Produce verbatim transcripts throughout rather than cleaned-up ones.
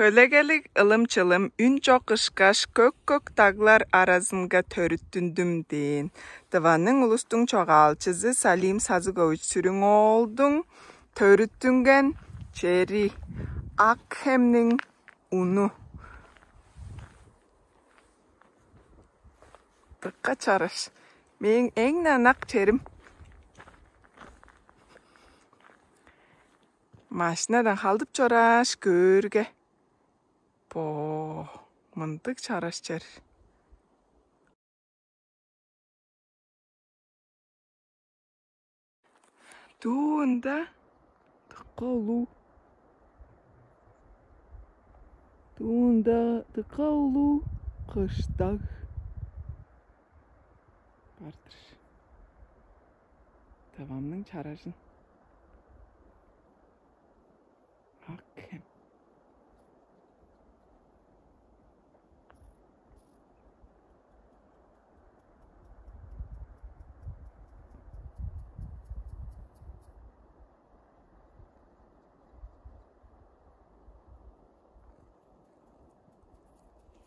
Хөлегелиг ылым-чылым үн чок ышкаш көк-көк даглар аразынга төрүттүндүм дээн Тываның улустуң чогаалчызы Салим Сазыгович Сүрүң-оолдуң төрүттүнген чери Ак-Хемниң уну. Дыка чараш. Мээң эң-не ынак черим. Машинадан халдып чорааш көөрге, бо мындыг чараш чер. Дуунда дыка улуу. Дуунда дыка улуу кыштаг бар-дыр. Тывамның чаражын. Ак-Хем.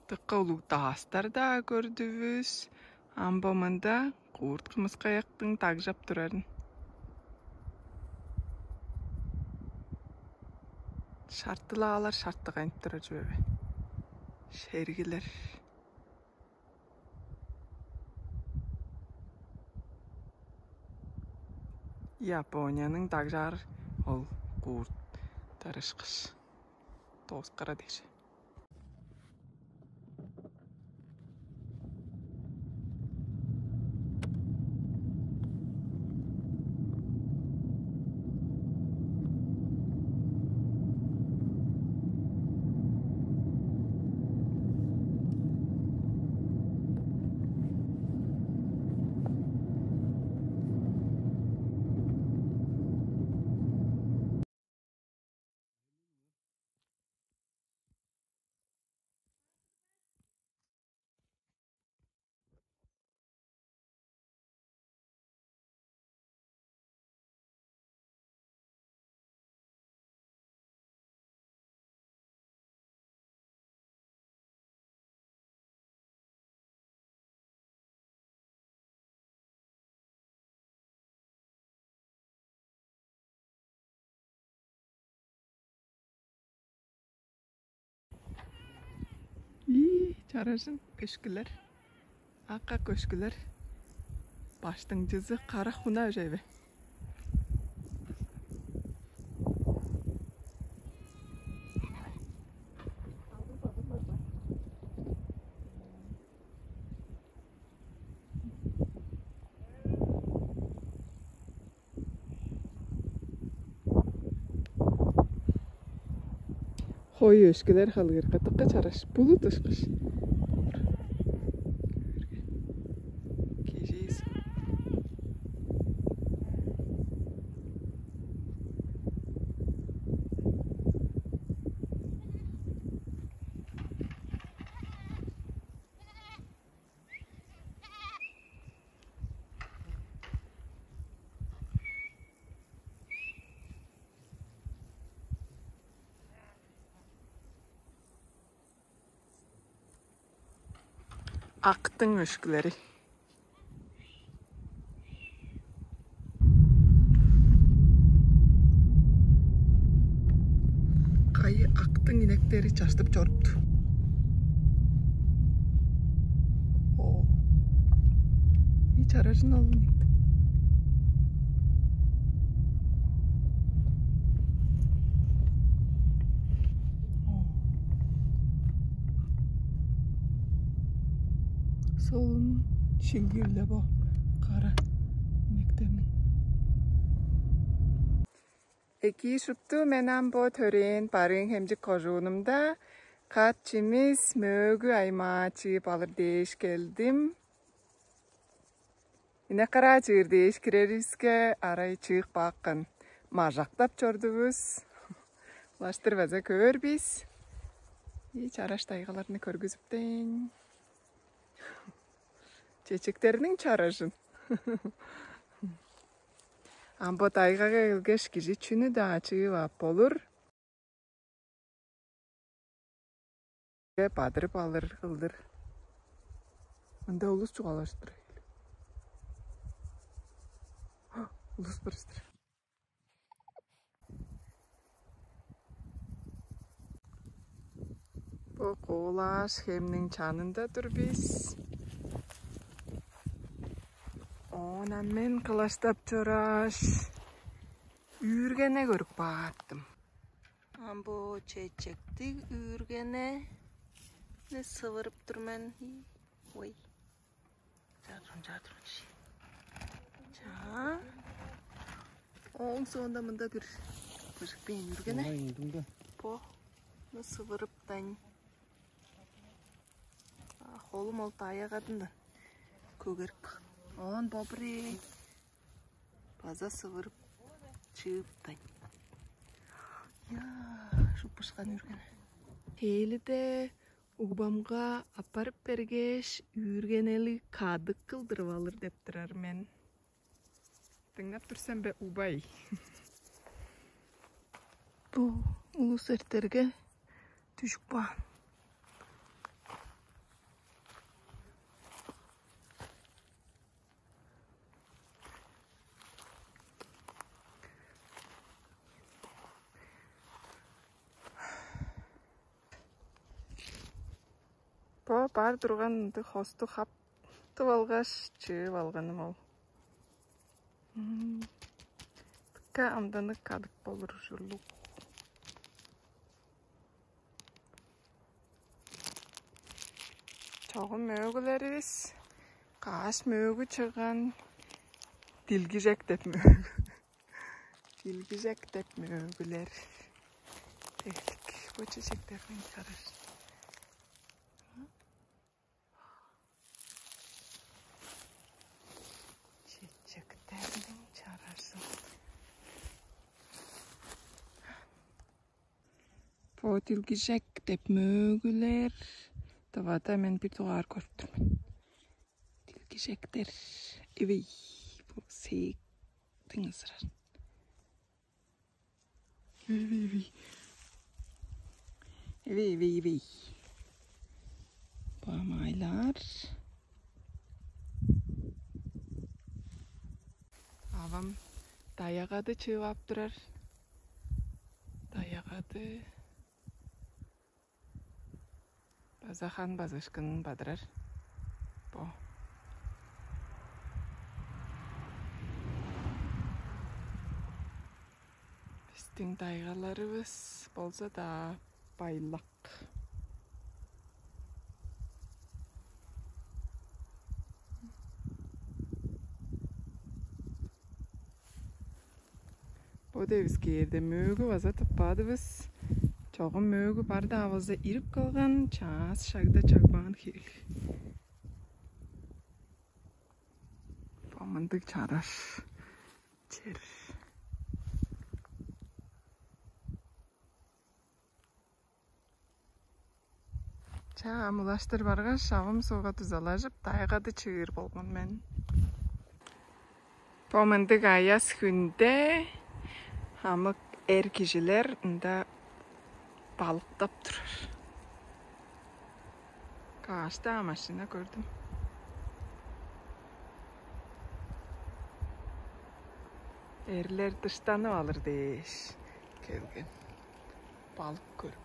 Дыка улуг даастар-даа көрдүвүс. Ам бо мында курт-кымыскаяктың дагжап турарын. Шартылаалар шартыгайнып турар чүве бе? Шергилер. Японияның дагжаар ол курт тарышкыш. Тооскара дээш. Ии, чаражын өшкүлер. Ак-ак өшкүлер. Баштыңчызы кара хуна өжей бе? Хой өшкүлер халыыр катыкка чараш булут ышкаш. Кежээс. Актың өшкүлери. Кайы актың инектери чаштып чорупту. О. И чаражын алын инекти. О. Солун шилгирле бо кара инектерниң. Экии шупту, мен ам бо төрээн Барыын-Хемчик кожуунумда кат чимис мөөгү аймаа чыып алыр дээш келдим. Инек-караа чыыр дээш киреривиске, арай чыык баапкан мажактап чордувус. Улаштыр база көөр бис. И чараш тайгаларны көргүзүптейн. Чечектерниң чаражын. Ам бо тайгага келгеш, кижи чүнү-даа чыып ап болур. Бадырып алыр кылдыр. Мында улус чугаалаштыр. Улус барыштыр. Бо Куулааш хемниң чанында тур бис. Оон мен кылаштап чорааш, үүргене көрүп кааттым. Ам бо чечектиг үүргенени сывырып тур мен. Ой. Чаа турун, чаа турун. Чаа. Ооң соонда мында бир быжыкпейн үргене. Ой, мында. Бо. Ну, сывырыптайн. А, холум ол таягадындан. Көгерик. Оон бобри. База сывырып чыыптайн. Я, шуппушкан үргене. Хээлиде угбамга аппарып бергеш, үүргенели кадык кылдырып алыр деп турар мен. Дыңнап турсам бе, убай? Бу улус эртерге дүжүп каан. Бо бар турган ындыг хосту хаптып алгаш, чыып алганым ол. Дыка амданныг кадык болур ужурлуг. Чогум мөөгүлеривис, каш мөөгү чыгган, дилгижек деп мөөгү. Дилгижек деп мөөгүлер. Эвлик, бо чечектерден чарар. Чечектерден чаражыл. Бо дилгижек деп мөөгүлер. Тывада мен бир дугаар көрүп тур мен. Дилгижектер. Ивей, бо сейик тыңызырар. Ивей, ивей, ивей. Ивей, ивей, ивей. Бо амайлар. Авам таягады чыып ап турар. Таягады. База хан базыышкынын бадырар. Бо. Бистиң тайгаларывыс болза-даа байлак. Бо девискээрде мөөгү база тыппаадывыс. Чогум мөөгү бар-даа болза, ирип калган, чаас шагда чагбаан хевел. Бо мындыг чараш чер. Чаа, ам улаштыр баргаш, авам сугга дузалажып, тайгады чыыр болган мен. Бо мындыг аяс хүнде хамык эр кижилер ында балыктап турар. Каш-даа машина көрдүм. Эрлер дыштанып алыр дээш келген. Балык көрүп.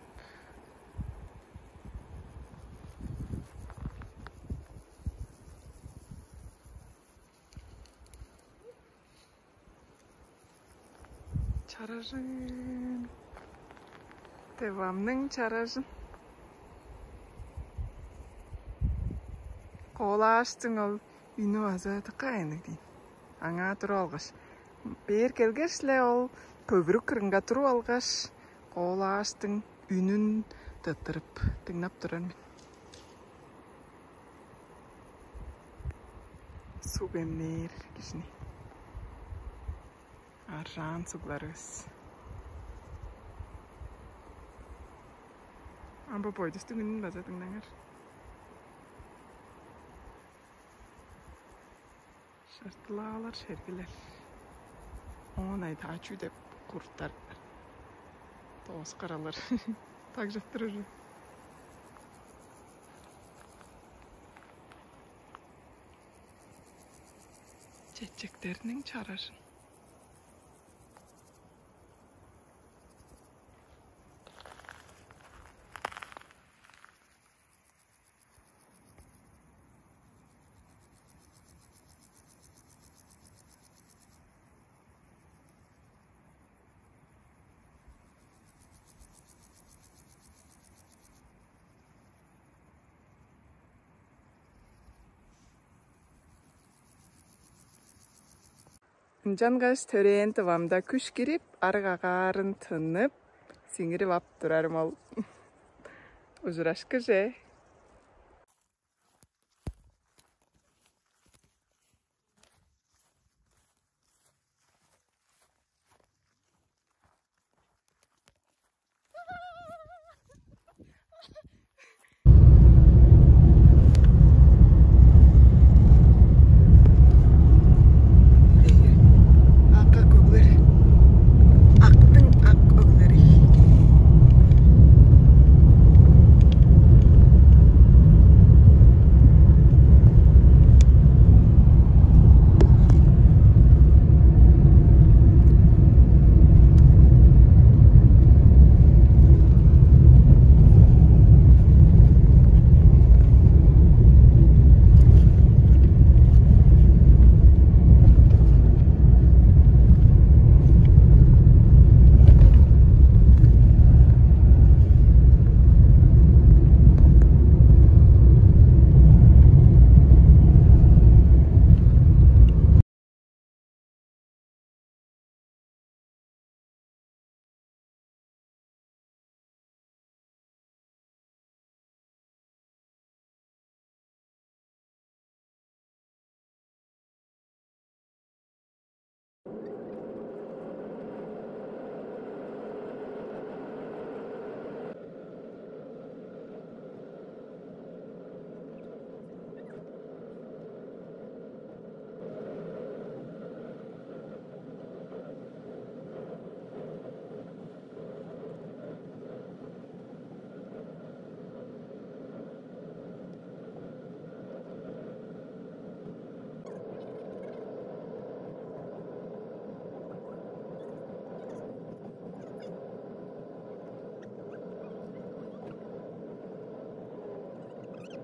Чаражын. Тывамның чаражын. Колааштың ол үнү база дыка айныг дейн. Аңаа туруп алгаш, бээр келгеш-ле ол көвүрүк кырынга туруп алгаш, колааштың үнүн тыттырып дыңнап турар мен. Суг эмнээр кижини. Аржаан сугларывыс. Ам бо бойдустуң үнүн база дыңнаңар. Шартылаалар, шергилер. Оон ай таа чүү деп курттар. Тооскаралар. Так жыттырыр. Эчектерниң чаражын. Ынчангаш төрээн Тывамда күш кирип, арыг агаарын тыннып, сиңирип ап турарым ол. Ужурашкыже.